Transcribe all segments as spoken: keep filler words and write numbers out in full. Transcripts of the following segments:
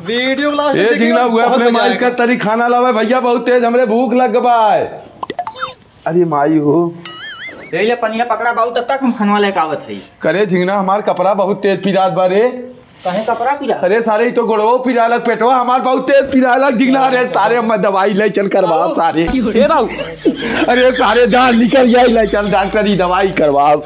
वीडियो लास्ट ए देखिए, झिंगना, हुआ बहुत अपने मजा माई आएगा। का तरी खाना लावे भैया, बहुत तेज हमरे भूख लग बा है। अरे माई हो। ले ले पनिया पकड़ा बाऊ, तब तक हम खनवा लेके आवत हई। करे झिंगना, हमार कपड़ा बहुत तेज पिरात बा रे। काहे कपड़ा पिरा? अरे सारे, ई तो गोड़वा पिरालक, पेटवा हमार बहुत तेज पिरालक झिंगना। अरे सारे, हम दवाई ले चल करवाओ सारे। ए बाऊ। अरे सारे, जान निकल जाई, ले चल डॉक्टर, ई दवाई करवाओ।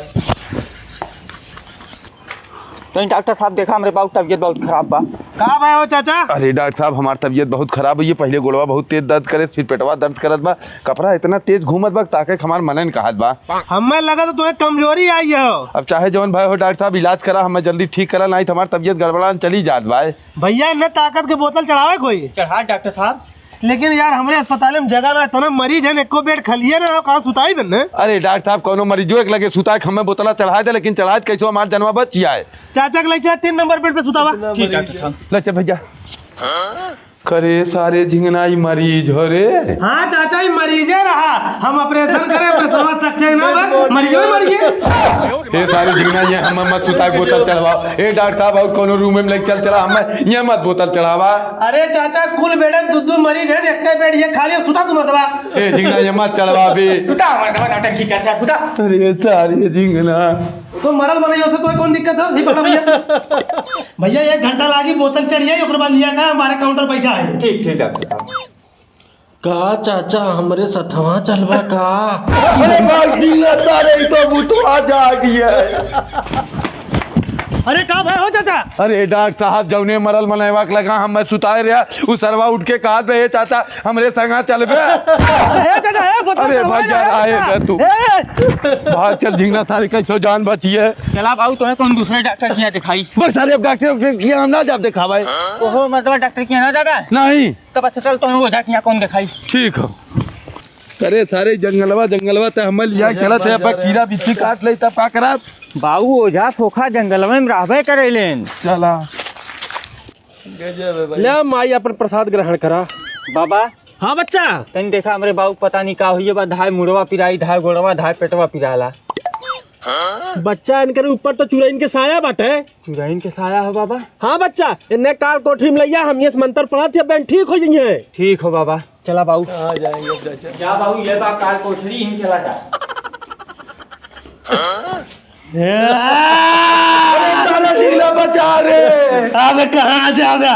नहीं डॉक्टर साहब, देखा हमरे बाऊ तबियत बहुत खराब बा। का भा हो चाचा? अरे डॉक्टर साहब, हमार तबियत बहुत खराब है। ये पहले गोड़वा बहुत तेज दर्द करे, फिर पेटवा दर्द करत बा, कपड़ा इतना तेज घूमत बा, ताके हमार मनन कहत बा। हमें लगा तो तुम्हें कमजोरी आई है। अब चाहे जौन भा हो डॉक्टर साहब, इलाज करा, हमें जल्दी ठीक करा, नहीं तो हमार तबियत गड़बड़ान चली जात बा। भैया, इन्हें ताकत के बोतल चढ़ावे कोई। चढ़ा डॉक्टर साहब। लेकिन यार, हमरे अस्पताल में जगह ना, इतना मरीज है, एको बेड खालिए ना हो, कहाँ सुताई बन्ने? अरे डॉक्टर साहब, कौनो मरीजो एक लगे सुताए, हमें बोतला चढ़ाए दे, लेकिन चढ़ाए कैसो हमार जनवा बच जाए। चाचा के लेके तीन नंबर बेड पे सुतावा। ठीक डॉक्टर साहब। ले चल भैया। करे सारे झिंगना, ई मरीज हो रे। हाँ चाचा, ई मरीजे रहा। हम ऑपरेशन करे, ऑपरेशन सक्सेस ना बा, मरीजो ही मरीजे। ए सारे झिंगना, ये हम मत सुता, बोतल चढ़ावा। ए डॉक्टर साहब, और कोनो रूम में लेके चल चला, हम ये मत बोतल चढ़ावा। अरे चाचा, कुल बेड में दू दू मरीज है, एक बेड ये खाली, सुता तू मर्दवा। ए झिंगना, ये मत चढ़ावा बे। सुता मर्दवा, नौटंकी करता है, सुता। अरे सारे झिंगना। तो मरल मनई हो से तोहे कौन दिक्कत है? नहीं पकड़ा भैया। भैया, एक घंटा लागी, बोतल चढ़िए, ओकर बाद लिया का हमारे काउंटर बैठा है। ठीक, ठीक डॉक्टर साहब। का चाचा, हमरे सथवा चलबा का? अरे भाई, झिंगना सारे, ई तो भूतवा जाग है। अरे का भा हो चाचा? अरे डॉक्टर साहब, जौने मरल मनैवा के लगा हम मैं सुताए रहा, उ सरवा उठ के कहत बे, "ए चाचा, हमरे संगा चलबे?" हे दादा, हे बोतल अरे चढ़वा भाई, जा, यार, आए हे बे तू। हे। भाग चल झिंगना सारे, कैसो जान बची है। चला बाऊ, तोहे कौन दूसरे डॉक्टर के यहाँ दिखाई। बस सारे, अब डॉक्टर, डॉक्टर के यहाँ ना जाब दिखावे। ओहो, मतलब डॉक्टर के यहाँ ना जाबे? नहीं। तब अच्छा चल, तोहे ओझा के यहाँ कौन दिखाई? ठीक हो। अरे सारे जंगलवा, जंगलवा ते हमें लिया खेलत है, अब कीड़ा बिच्छी काट ले तब का करब? बाऊ ओझा सोखा जंगलवे में रहबे करेलेन। चला। ले माई, अपन प्रसाद ग्रहण करा। बाबा। हाँ बच्चा। तनी देखा, हमरे बाऊ पता नहीं का होइए बा, धाय मुड़वा पिराई, धाय गोड़वा, धाय पेटवा पिराला। बच्चा, इनकर ऊपर तो चुरैन के साया बाटे। चुरैन के साया हो बाबा? हाँ बच्चा, इन्हें काल कोठरी में लैया, हम ये मंत्र पढ़त है, बहन ठीक हो जाइए। ठीक हो बाबा, चला बाऊ। कहाँ जाएंगे अब चाचा? जा बाऊ, ये बा काल कोठरी, इहीं चला जा। अरे सारे झिंगना बचा रे। अब कहाँ जाबे?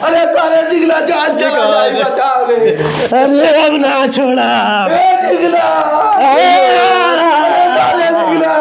अरे सारे झिंगना जान चला जाए, बचा रे। अरे अब ना छोड़ा। ए झिंगना। अरे सारे झिंगना।